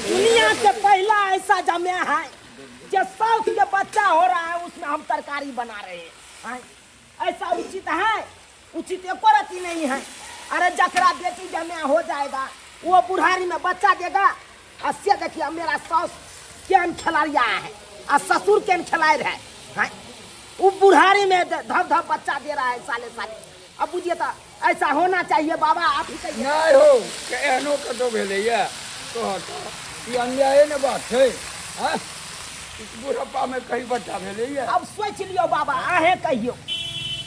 दुनिया के पहला ऐसा जमे है जो साउथ के बच्चा हो रहा है, उसमें हम तरकारी बना रहे हैं। हैं? ऐसा उचित है? उचित एको रति नहीं है। अरे जकरा बेटी जमे हो जाएगा, वो बुढ़ारी में बच्चा देगा। आ से देखिए, मेरा साउस केहन खेलाड़िया है आ ससुर केहन खेलाड़ है, हैं? वो बुढ़ारी में धप धप बच्चा दे रहा है साले साले। अब बुझिए तो ऐसा होना चाहिए बाबा? आप ही कहिए। नहि हो, के एहनो कतौ भेलैया? कहऽ तऽ, ई अन्याये ने बात छै? हँ, ई बुढ़ापामे कहीं बच्चा भेलैया? अब सोच लियौ बाबा, अहें कहियौ,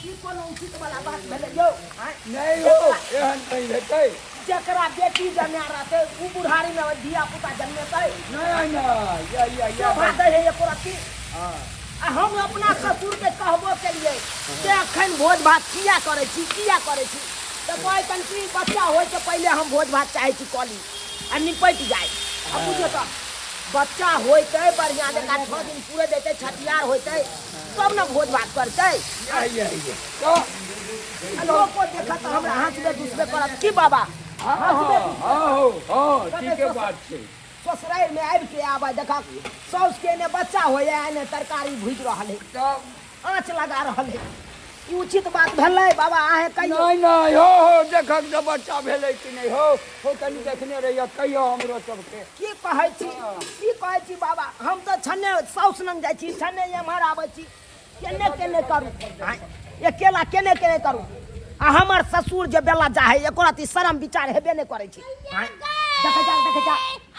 ई कोनो उचित वाला बात भेलै यौ, आँय? नहि हो, एहन कहीं हेतै? जकरा बेटी जन्या रहतै, उ बुढ़ारी में धिया पुता जन्मेतै? नहि नहि, या या या। शोभा दै है एको रत्ती? हँ। आ हम अपना ससुर के कहबो केलिए जे अखन भोज भात किया करै छी, किया करै छी, तऽ कहै छनि कि बच्चा होइ से पहिले हम भोज भात चाहै छी कऽ ली आ निपटि जाय। आ बुझियौ तऽ बच्चा होइतै बढ़िआँ जकाँ, 6 दिन पूरे देतै, छठियार होइतै, तब ने भोज भात करतै। या या या, तऽ आ लोको देखत तऽ हमरा हँसबे दुसबे करत की बाबा? हँ। हँसबे। हँ हँ हँ, ठीके बात छै। ससुरारि में आबि के आबै देखक, साउस के एने बच्चा होइए, एने तरकारी भुजि रहल है। तब आँच लगा रहल है। ई उचित बात भेलै बाबा? अहें कहियौ। नहि नहि, हो हो, देखक जे बच्चा भेलै कि नहि। हो हो, कनि देखने रहिए, कहियो हमरो सबके। की कहै छी, की कहै छी बाबा? हम तऽ छन्ने साउस लग जाइ छी, छन्ने एम्हर आबै छी। केने केने करू आँय? अकेला केने केने करू? आ हमर ससुर जे बेला जा है, एको रति शरम विचार हेबे नहि करै छै, आँय? देखै जा, देखै जा,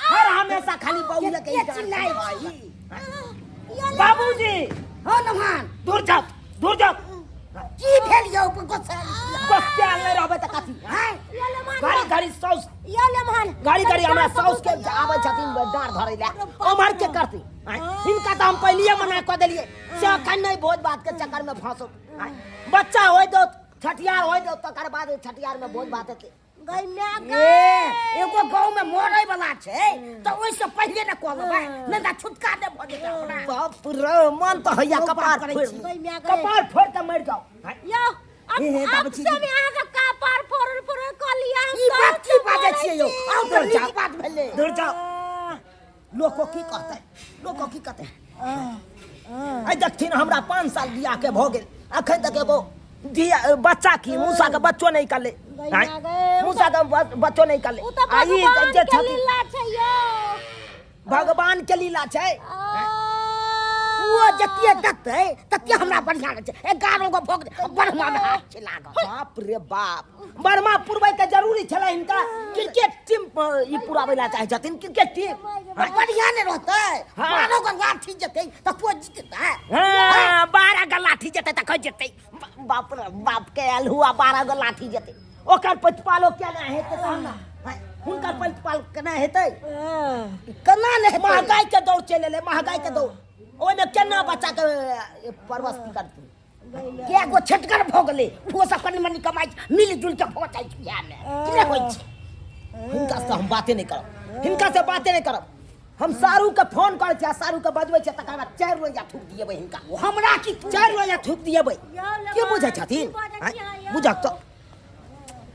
हर हमेशा खाली बहू लके ही के चिल्लाइ छी? बाबूजी। हो नमान। दूर जाओ, दूर जाओ। की भेल यौ? गोसायल? गोस्सा नहि रहबै तऽ कथी, आँय? घड़ी घड़ी साउस यो लेमहन। घड़ी घड़ी हमरा साउस के आबै छथिन डाँड़ धरै लए। ओम्हर के करती, आँय? हिनका तऽ हम पहिलिए मना कऽ देलियै से अखन नहि भोज भात के चक्कर में फंसो, आँय? बच्चा होय दो, छठियार होय दो, तकर बाद छठियार में भोज भात हेतै। गई माय गई। एगो गाँव में मरे वाला छै तऽ ओहिसँ पहिले ने कऽ लेबै, नहि तऽ छुटका नहि भऽ जेतै अपना। बाप रे, मन तऽ हैया बहुत कपार बात करै फोड़ि छी। गई माय गई। कपार फोड़ि कऽ मरि जाओ, आँय? यौ, अब हे, हे, अब दाबे छी। से में अहाँ के कपार फोड़ल फोड़ल कऽ लिअ हम। ई बात की बाजै छियै यौ? आउ तऽ दूर जाउ। नीक बात भेलै। दूर जाओ। लोको की कहतै, लोको की कहतै? आइ देखथिन, हमरा 5 साल बियाह के भऽ गेल, अखन तक एगो धिया बच्चा की मूसा के बच्चो नहीं कले। गई गई। मूसा के बच्चो नहीं कले। उ तऽ आ ई भगवान जे के छथिन लीला छै यौ। भगवान के लीला छै। ओ जतिये देखतै ततिये हमरा बढ़िया लगै छै। 11 गो भोग बढ़मा मे हाथ छै लागल। बाप रे बाप, बर्मा पुरबै के जरूरी छलै हिनका? क्रिकेट टीम ई पुराबै ला चाहै छथिन, क्रिकेट टीम। बढ़िया नहि रहतै? हाँ। 12 गो लाठी जेतै तऽ कोइ जीततै? हाँ, 12 गो लाठी जेतै तऽ खै जेतै। बाप रे बाप के आयल हुआ, 12 गो लाठी जेतै, ओकर प्रतिपालो केना हेतै तहन ने? हाँ, हुनकर प्रतिपाल केना हेतै? केना नहि हेतै? महगाई के दौड़ चलि एलै, महगाई के दौड़, ओहिमे केना बच्चा के परवस्ती करतै? कै गो छटकर भऽ गेलै, ओहो सब कनि मनि कमाइ छै, मिल जुल के भऽ जाइ छै बियाहमे कि नहि होइ छै? हिनका से हम बाते नहि करब, हिनका से बाते नहि करब। हम सारू के फोन करै छियै आ सारू के बजबै छियै, तकर बाद 4 रोजा थूक दिएबै हिनका। हमरा की? 4 रोजा थूक दिएबै। के बुझै छथिन, आँय? बुझक तऽ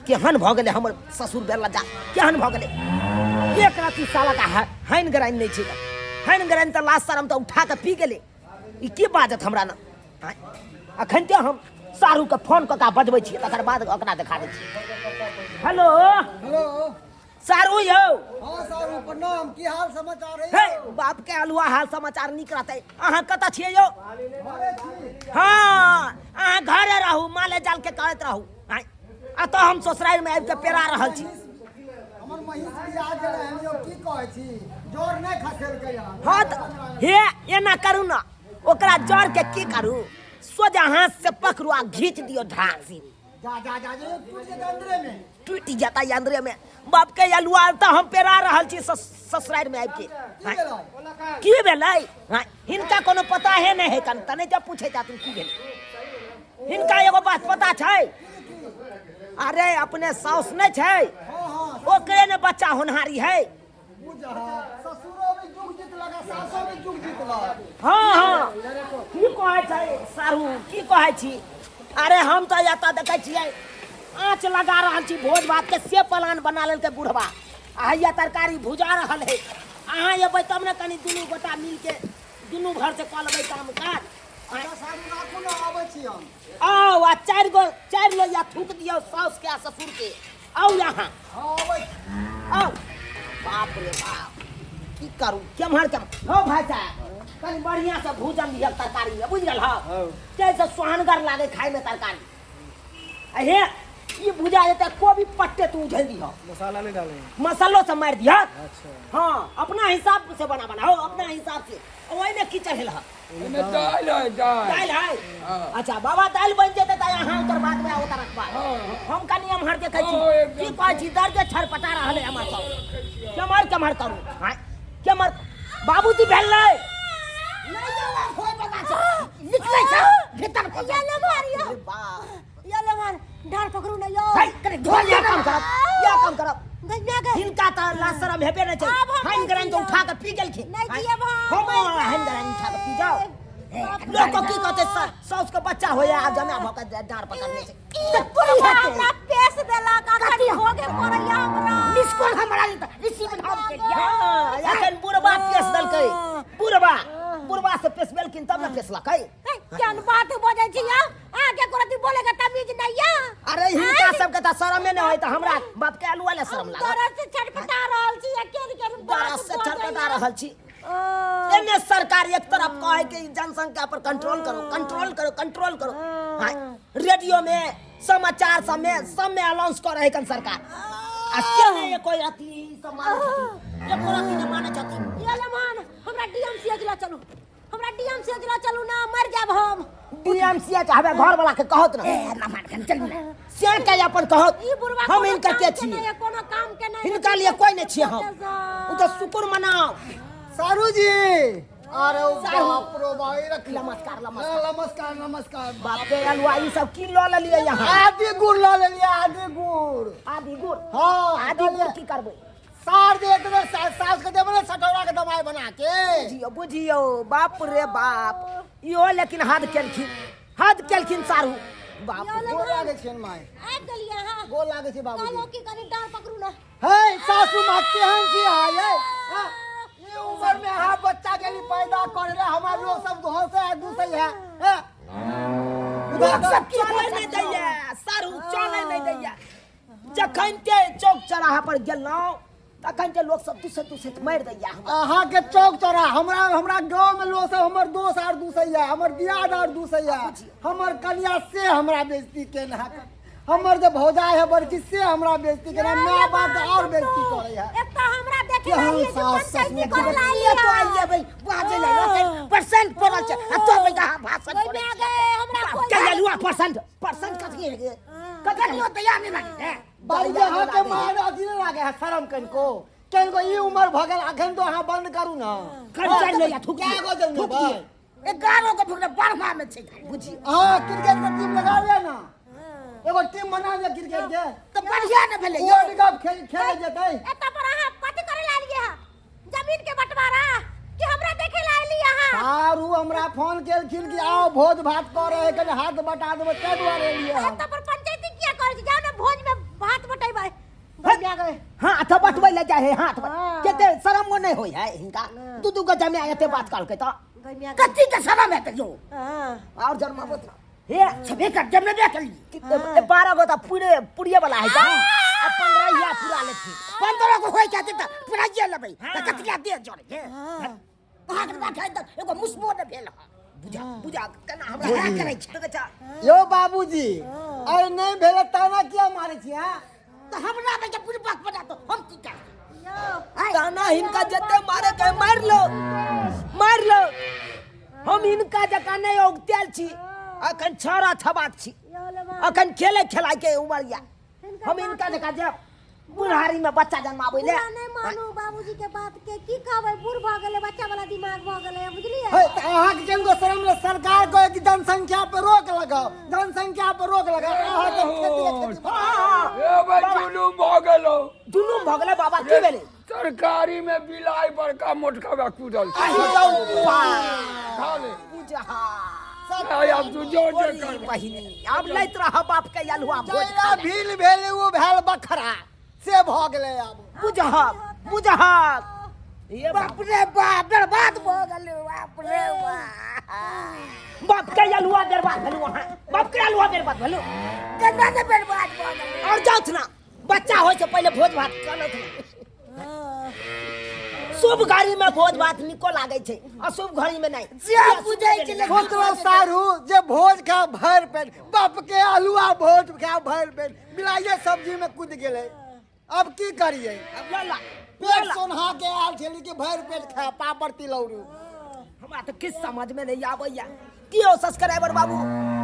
केहन भऽ गेलै हमर ससुर बेला जा, केहन भऽ गेलै। एक रति साला का हाइन ग्राइन नहि छै। हाइन ग्राइन तऽ लाज शरम तऽ उठा कऽ पी गेलै। ई की बाजत हमरा ने, आँय? अखन ते हम सारूके फोन कऽ कऽ बजबै छियै, तकर बाद ओकरा देखा दै छियै। हेलो। हेलो। सारू यौ। हाँ सारू, प्रणाम। की हाल समाचार है? हे बाप के अलुआ, हाल समाचार नीक रहतै? अहाँ कतऽ छियै यौ? घरे छी। हाँ, अहाँ घरे रहू, माले जाल के करैत रहू, आँय? एतऽ हम ससुरारि में आबि के पेरा रहल छी। हमर महींस बिया गेलै हन यौ। की कहै छी, जर नहि खसेलकै हन। हाँ तऽ हे, एना करू ने, ओकरा जड़ के की करू, सोझा हाथ से पकड़ू आ घीच दियौ ढासी। जा जा जा जा, टूटि जेतै अंदरे में। टूटि जेतै अंदरे में। बाप के अलुआ, तऽ हम पेरा रहल छी ससुरारि में आबि के। की भेलै? की भेलै? हाँ, हिनका कोनो पता है नहि है कन तने जब पूछे जातुन की भेलै। हिनका एगो बात पता छै? अरे अपने साउस नहि छै? हाँ हाँ। ओकरे ने बच्चा होनहारी है। बुझा, ससुरो भी जुग जीतलक आ सासो भी जुग जीतलक। हाँ हाँ, की कहै छै सारू, की कहै छी? अरे हम तऽ एतऽ देखै छियै आँच लगा रहल छी भोज भात के, से प्लान बना लेलकै बुढ़वा। आ हैया तरकारी भुजा रहल है। अहाँ एबै तब ने कनि दुनू गोटा मिलके दुनू घर से कऽ लेबै काम काज। अच्छा सारू, राखू ने, आबै छी हम। आउ आ चारि गो चारि लोहिया थूक दियौ साउस के आ ससुर के। आउ यहाँ। हँ, आबै छी। आउ। बाप रे बाप, की करू, केम्हर केम्हर। हौ भाइ साहब, कनि बढ़िआँ से भूजन दिहक तरकारी में, बुझि गेल हौ? जाहिसँ सोहनगर लागै खायमे तरकारी। आ हे, ई भुजा जेतै कोबी पट्टे तू उझलि दिहऽ। मसाला नहीं डालेंगे? मसालो सब मारि दिहक। अच्छा। हाँ, अपना हिसाब से बना बना हो, अपना हिसाब से। ओहिमे की चढ़ेल हक? ओहिमे दालि है, दालि। दालि है? हाँ। अच्छा बाबा, दालि बनि जेतै तऽ अहाँ ओकर बाद में ओतऽ रखबा। हाँ, हाँ। हम कनि एम्हर देखै छी। हाँ, एकदम। की कहै छी, दर्द छरपटा रहल है हमर सब। केम्हर केम्हर करू? हाँ, केम्हर बाबूजी भेल नै? नहि यौ, आब होय बला छै। निकलै छै भीतर को। ये ले मार यो। अरे बाप। ये ले मार, डार पकड़ू ना यो। है, कनि धो लिअ, काम करब, इएह काम करब। गन्या के हिनका तऽ लाज शरम हेबे नहि छै। आब हम हानि नहि ग्राइन के जियब। उठा कऽ पी गेलखिन। नहि जियब हम। हम हानि ग्राइन उठा कऽ पी जाउ। लोक के की कहतै? साउस के बच्चा होइए आ जमा भऽ कऽ डाँड़ पकड़ने छै। ई बुढ़वा हमरा पेश देलक, अखन भोगे पड़ैया हमरा। मिसकॉल हमरा देता, रिसीव हम केलियै। हँ, एखन बुढ़बा पेश देलकै। बुढ़बा बुढ़बा से पेशबेलखिन तब ने पेशलकै। केहन बात बजै छी यौ? अहाँके एको रत्ती बोले के तमीज नहीं या। अरे हिनका सबके तऽ शरमे नहि होइ, तऽ हमरा बाप के आलू वाला शरम हम लागत। दरद से छटपटा रहल छी, आ केहन केहन बात दरद से बजैया। छटपटा रहल छी। ओ। एने सरकार एक तरफ कहे कि जनसंख्या पर कंट्रोल करो, कंट्रोल करो, कंट्रोल करो। हाँ, रेडियो में समाचार सब में सब में अनाउंस कर रहे कन सरकार, आ से नहीं कोई अथी सब माने छथिन, एको रत्ती नहीं माने छथिन। ये ले मान, हमरा डीएमसीएच ला चलू, हमरा डीएमसीएच ला चलू ना, मर जाब हम। डीएमसीएच हवे घर वाला के कहत ना। ए ना मान के चलू ना। से के अपन कहत। ई बुढ़वा हम कोनो हिनकर काम के के छी? नहीं है, कोनो काम के नहीं है। हिनका लिए कोई नहीं छियै हम। उ तऽ शुक्र मनाओ। सारू जी, अरे ओ सारू। बाप रो भाई, रख। नमस्कार, नमस्कार। हाँ, नमस्कार नमस्कार। बाप रे, अलुआ ई सब की लऽ लेलियै यहाँ? आदि गुड़ लऽ लेलियै, आदि गुड़। आदि गुड़? हाँ। आदि गुड़ की करबै? सार दे एक बेर सास के देबै ने सटौरा के दवाई बना के। बुझियौ बुझियौ, बाप रे बाप, इहो लेकिन हद केलखिन, हद केलखिन सारू बाप। यो ले गोर मान। लागै छियनि माय। आबि गेलियै अहाँ? गोर लागै छै बाबूजी। कहलहुँ कि कनि डाँड़ पकड़ू ने। हे सासू माँ, केहन छी अहाँ यै? हाँ, ई उम्र में अहाँ बच्चा के लिए पैदा करे ले हमरा लोग सब हंसे है, दूसै है, हैं? लोक सब चलै नहि दैया सारू, चलै नहि दैया। जखन के चौक चौराहा पर गेलहुँ तखन के लोक सब दूसैत दूसैत मारि दैया हमरा। अहाँ के चौक चौराहा, हमरा हमरा गांव में लोग सब हमर दोस्त आर दूसैया, हमर दियाद आर दूसैया, हमर कनिया से हमरा बेइज्जती केने है, हमर जे भौजाई है बड़की से हमरा बेइज्जती केने है, माय बाप तऽ और बेइज्जती करै है। एक तऽ हमरा देखे केहन ला आइए जे सास पंचायती ससुर करे ला ये आइए। तो आइए भाई, बाजे ला रखन परसेंट पड़ल छै आ तो भाई अहाँ भाषण ओहि करै में छी। गए हमरा कोई के अलुआ परसेंट परसेंट कथी है? ककरो दया नहि लागै है। बाबूजी, अहाँ के मार अथी नहि लागे है शरम कनिको? कनिको ई उम्र भऽ गेल अखन तो अहाँ बंद करू ने। कनि चारि लोहिया थूक कए दियौ, गो जन्म थूक लेबै? दियौ। 11 गो फुकरा 12 में छै, बुझियौ। अहाँ क्रिकेट के टीम लगा लिअ ने, एगो टीम बना लिअ क्रिकेट के। तऽ बढ़िया ने भेलै यौ। वर्ल्ड कप खेल खेले जेतै। एतऽ पर अहाँ कथी करे ला एलियै हँ? जमीन के बंटवारा कि हमरा देखे ला एलियै अहाँ? सारू हमरा फोन केलखिन कि आओ भोज भात करे है, कनि हाथ बटा देबै, ताहि दुआरे एलियै हम। एतऽ पर पंचायती किया करै छी? जाउ ने भोज में भात बटेबै। बढ़िया गए। हाथ बटबै लए जाइ है हाथ। हाँ। केते शरमो नहि होइ है हिनका, दू दू गो जमा एते बात कहलकै तऽ। गैमिया गए। कथी के शरम हेतै यौ? हाँ। आओर जन्माबत ना हे। छबे कर जमेबे केलियै। 12 गो तऽ पूरे पुरिये वाला है तऽ आ 15 हिया पूरा लेथिन। 15 गो होइ के तऽ पुराइए लेबै तऽ कतिया दे जड़े हे। अहाँके बात है तऽ एगो मुसबो नहि भेल हँ। बुझा बुझा केना हमरा बुझा करै छै। देखै छा। यौ बाबूजी, अरे नहि भेलै ताना किया मारै छी अहाँ? तऽ हमरा बेटा बुढ़बक बना तऽ हम की करबै? यौ। ताना हिनका जते मारे के मारि लो, मारि लो। हम हिनका जकाँ नहि औगतेल छी, अखन छौड़ा छबाक छी, यौ ले मान। अखन खेले खेलाय के उमर या। हिनका हम हिनका जकाँ जायब बुढ़ारी में बच्चा जन्माबै ले? बुढ़ा नहि मानू बाबूजी के बात के, की कहबै, बूढ़ भऽ गेलै, बच्चा वाला दिमाग भऽ गेलै, बुझलियै? हे, तऽ अहाँके केनको शरम नहि? सरकार कहै कि जनसंख्या पर रोक लगाओ, जनसंख्या पर रोक लगाओ, अहाँ तऽ खेती खेती। ए भाई, जुलुम भऽ गेलौ। जुलुम भऽ गेलै बाबा, की भेलै? तरकारी में बिलाइ बड़का मोटका कूदल छै। आहि यौ बा। खा ले। बुझा आय आब तू जो जे कर। बहिनी, आब लैत रह बाप के अलुआ भोज। जहिना भील भेल ओ भेल बखरा। से भऽ गेलै आब। बुझहक बुझहक, ये बाप रे बाप, बर्बाद भऽ गेलै, बाप रे बाप। बाप के अलुआ बर्बाद भेलु, अहाँ बाप के अलुआ बर्बाद भेलु। केना ने बर्बाद भऽ गेलै? और जाउथ ना, बच्चा होइ से पहिले भोज भात करत। शुभ घड़ी में भोज भात निको लागे छै, अशुभ घड़ी में नहीं। जे बुझै छै लेकिन। सोचलो सारू जे भोज खा भरि पेट, बाप के आलुआ भोज खा भरि पेट, मिलाइए सब्जी में कूद गेलै। अब की करिए? लला पेट सोन्हा के आयल छली कि भरि पेट खा पापड़ तिलौरी। हमरा तऽ किछु समझ में नहीं आबैया। की हो सब्सक्राइबर बाबू,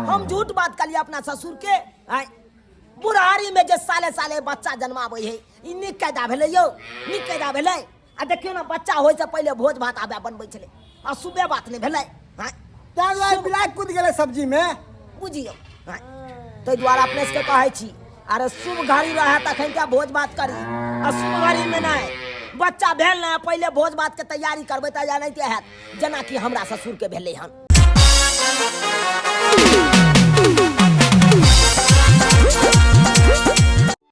हम झूठ बात कहलिए अपना ससुर के? आय, बुढ़ारी में जे साले साले बच्चा जन्माबै है, ई नीक कायदा भेलै यौ? नीक कायदा भेलै? आ देखियौ ने, बच्चा होइ से पहिले भोज भात आबे बनबै छलै, आ सुबह बात नहि भेलै। आँय, ताहि दुआरे बिलाइ कूद गेलै सब्जी में, बुझियौ। आँय, ताहि दुआरे अपने सबके कहै छी, अरे शुभ घड़ी रहै तखन क्या भोज भात करी, अशुभ घड़ी में नहि। बच्चा भेल ने पहिले भोज भात के तैयारी करबै तऽ एनाहिते हैत, जेनाकि हमरा ससुर के भेलै हन।